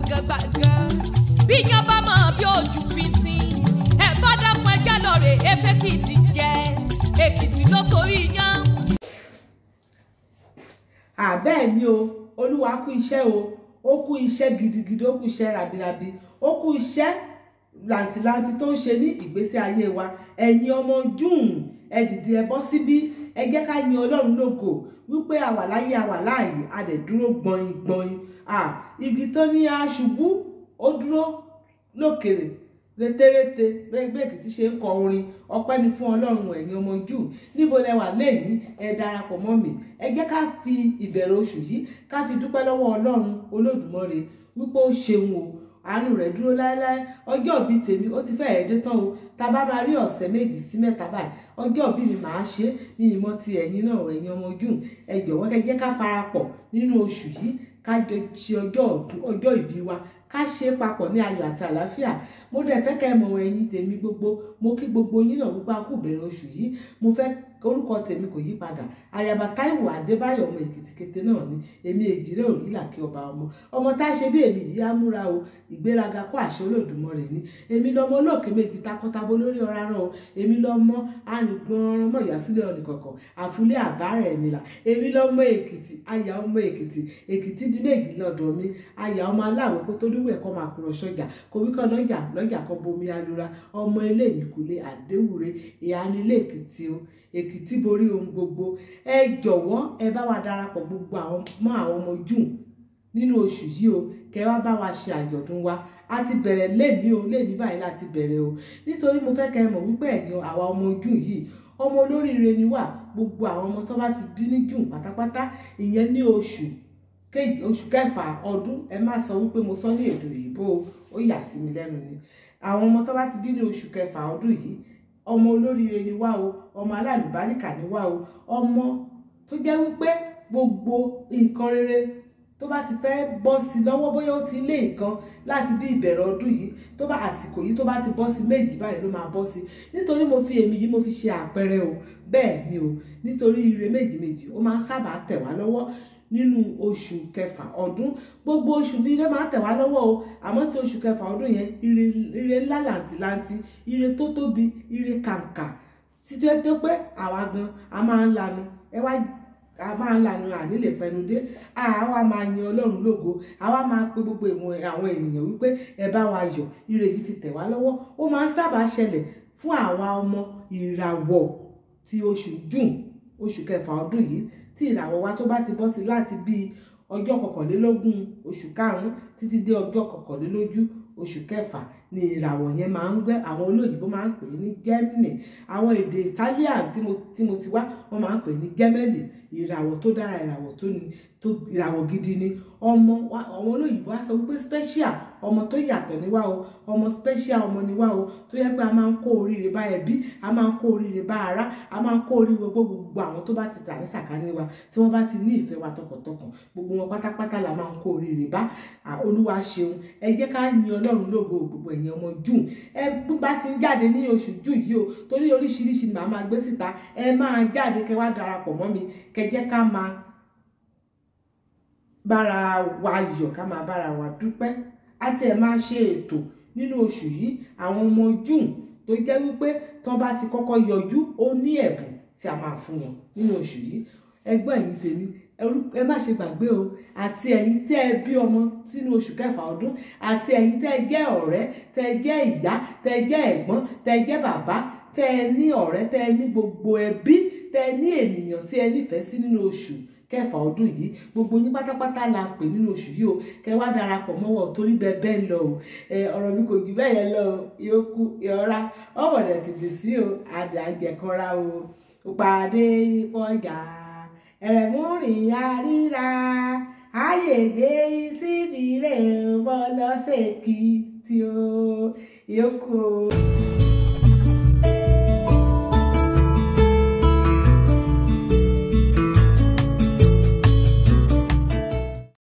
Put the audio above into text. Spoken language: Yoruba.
Gbàgán bí yan bá mọ̀ bí ojú píntín ẹ bá dákun ẹjẹ́ lọ́ọ̀rẹ́ efekìtì jẹ́ Èkìtì ló torí yan. Àbẹ́ẹ̀ ni o, Olúwa kú iṣẹ́ o, ó kú iṣẹ́ gidigidi, ó kú iṣẹ́ rabirabi, ó kú iṣẹ́ làǹtìlanti tó ń ṣe ní ìgbésí ayé wa. Ẹ̀yin ọmọ June, ẹ dìde, ẹ bọ́ síbí, ẹ jẹ́ ká yin Ọlọ́run lógo wípé a wà láyé, a wà láàyè, a dẹ̀ dúró gbọ̀nyin gbọ̀nyin. Igi tó ní a ṣubú, ó dúró lókèrè rétérété. Bẹ́ẹ̀ Èkìtì ṣe ń kọ orin ọpẹ́ ni fún Ọlọ́run. Ẹ̀yin ọmọ June, níbo lẹ wà lẹ́yìn? Ẹ darapọ̀ mọ́ mi, ẹ jẹ́ ká fi ìbẹ̀rẹ̀ oṣù yìí ká fi dúpẹ́ lọ́wọ́ Ọlọ́run Olódùmarè wípé ó ṣeun o, àánú rẹ̀ dúró láéláé. Ọjọ́ ìbí tèmi ó ti fẹ́ẹ̀ dé tán o, tá a bá máa rí ọ̀sẹ̀ 2 sí 3 báyìí, ọjọ́ ìbí mi màá ṣe ní ìmọ̀ ti ẹ̀yin náà. Ẹ̀yin ọmọ June, ẹ jọ̀wọ́, kẹ́ jẹ́ ká farapọ̀ nínú oṣù yìí, ká jọ ṣe ọjọ́ ìbí wa, ká ṣe papọ̀ ní ayọ̀ àti àlàáfíà. Mo dẹ̀ fẹ́ kẹ́ ẹ mọ̀, ẹ̀yin tèmi gbogbo, mo kí gbogbo yín náà wípé a kú bẹ̀rẹ̀ oṣù yìí. Mo fẹ́ orúkọ tèmi kò yí padà, Ayaba Táíwò Adébáyọ̀, ọmọ Èkìtì kété náà ni èmi, èjìrẹ́ òrìlà kí ọba ọmọ ọmọ tá a ṣe bí èmi yìí á múra o. Ìgbéraga kó àṣẹ Olódùmarè ni. Èmi lọmọ olóòkè méjì takọtabo lórí ọ̀rá rán o. Èmi lọmọ arìngbọ̀nrán mọ̀ ìyàsílẹ̀ ọ̀nìkọ̀kọ̀ àfúlé àbárẹ̀ ẹ̀mí là. Èmi lọmọ Èkìtì, aya ọmọ Èkìtì, Èkìtì dín méjì lọ́dọ̀ mi, aya ọmọ aláwọ̀ kó tó dúwẹ̀ kọ́ máa kúrọ̀ sọ́jà kò wí kọ́ lọ́jà lọ́jà kọ́ bomi alura ọmọ ilé ìkúlé àdéwúre ìhánilé Èkìtì o. Èkìtì borí ohun gbogbo. Ẹ jọ̀wọ́, ẹ bá wa darapọ̀ gbogbo àwọn mọ́ àwọn ọmọ June nínú oṣù yìí o, kẹ wá bá wa ṣe àjọ̀dún wa. A ti bẹ̀rẹ̀ léni o, léni báyìí láti bẹ̀rẹ̀ o, nítorí mo fẹ́ kẹ́ ẹ mọ̀ wípé ẹ̀yin àwa ọmọ June yìí, ọmọ olóríire ni wà. Gbogbo àwọn ọmọ tó bá ti bí ní June pátápátá, ìyẹn ní oṣù kejì, oṣù kẹfà ọdún, ẹ má sọ wípé mo sọ ní èdè òyìnbó, ó yà sí mi lẹ́nu ni. Àwọn ọmọ tó bá ti bí ní oṣù kẹfà ọdún yìí, ọmọ olóríire ni wá o, ọmọ alálùbáríkà ni wá o, ọmọ tó jẹ́ wípé gbogbo nǹkan rere tó bá ti fẹ́ bọ́ sí lọ́wọ́, bóyá ó ti lé nǹkan láti bí ìbẹ̀rẹ̀ ọdún yìí, tó bá àsìkò yìí tó bá ti bọ́ sí méjì báyìí ló máa bọ́ sí. Nítorí mo fi èmi yìí, mo fi ṣe àpẹẹrẹ o. Bẹ́ẹ̀ ni o, nítorí ire méjì méjì ó máa ń sábà tẹ̀ wá lọ́wọ́ nínú oṣù kẹfà ọdún. Gbogbo oṣù ní ire máa tẹ̀ wá lọ́wọ́ o, àmọ́ tí oṣù kẹfà ọdún yẹn, ire, ire ńlá làǹtìlanti, ire tó tóbi, ire kàǹkà títí tó pé àwa gan a máa ń lanu, ẹ wá, a máa ń lanu, àní lè pẹnu dé, àwa máa yin Ọlọ́run lógo, àwa máa pe gbogbo àwọn ènìyàn wípé ẹ bá wa yọ̀, ire yìí ti tẹ̀ wá lọ́wọ́. Ó máa ń sábà ṣẹlẹ̀ fún àwa ọmọ ìràwọ̀ tí oṣù June, oṣù kẹfà ọdún yìí, tí ìràwọ̀ wa tó bá ti bọ́ sí láti bíi ọjọ́ 21 oṣù karùn-ún títí dé ọjọ́ 21 oṣù kẹfà ni ìràwọ̀ yẹn máa ń gbẹ́. Àwọn olóyìnbó máa ń pè é ní Gemini. Àwọn èdè Italian tí mo ti wá, wọ́n máa ń pè é ní Gemelli. Ìràwọ̀ tó dára, ìràwọ̀ tó ní tó, ìràwọ̀ gidi ni. Ọmọ àwọn olóyìnbó á sọ wípé special, ọmọ tó yàtọ̀ ni wá o, ọmọ special ọmọ ni wá o, tó yẹ pé a máa ń kó oríire bá ẹbí, a máa ń kó oríire bá ará, a máa ń kó oríire gbogbo àwọn tó bá ti tà ní sàkání wa, tí wọ́n bá ti ní ìfẹ́ wa tọkàntọkàn, gbogbo wọn pátápátá la máa ń kó oríire bá. Olúwa ṣeun. Ẹ jẹ́ ká yin Ọlọ́run lógo. Gbogbo ẹ̀yin ọmọ June, ẹ bá ti ń jáde ní oṣù June yìí o, torí oríṣiríṣi ni màá máa gbé síta. Ẹ máa jáde, kẹ́ wá darapọ̀ mọ́ mi, kẹ́ jẹ́ ká máa bára wa yọ̀, ká máa bára wa dúpẹ́. Àti ẹ̀ máa ṣe ètò nínú oṣù yìí. Àwọn ọmọ June tó jẹ́ wípé tán bá ti kọ́kọ́ yọjú, ó ní ẹ̀bùn tí a máa fún wọn nínú oṣù yìí. Ẹgbọ́n, ẹ̀yin tèmi, ẹ má ṣe gbàgbé o, àti ẹ̀yin tẹ́ ẹ bí ọmọ sínú oṣù kẹfà ọdún, àti ẹ̀yin tẹ́ ẹ jẹ́ ọ̀rẹ́, tẹ́ ẹ jẹ́ ìyá, tẹ́ ẹ jẹ́ ẹ̀gbọ́n, tẹ́ ẹ jẹ́ bàbá, tẹ́ ẹ ní ọ̀rẹ́, tẹ́ ẹ ní gbogbo ẹbí, tẹ́ ẹ ní ènìyàn tí ẹ nífẹ̀ẹ́ sí nínú oṣù kẹfà ọdún yìí, gbogbo yín pátápátá la pè nínú oṣù yìí o, kẹ wá darapọ̀ mọ́wọ́ torí bẹ́ẹ̀ bẹ́ẹ̀ lọ o. Ẹ ọ̀rọ̀ mi kò jù bẹ́ẹ̀ yẹn lọ o. Yòókù ìrora ọmọdé ti dì sí o, àdé àjẹkọra o, pàdé ìkọjà ẹ̀rẹ̀múrìn àríra ayé gbé síbi rẹ̀ bọ́ lọ́sẹ̀ kìtì o, yòókù o.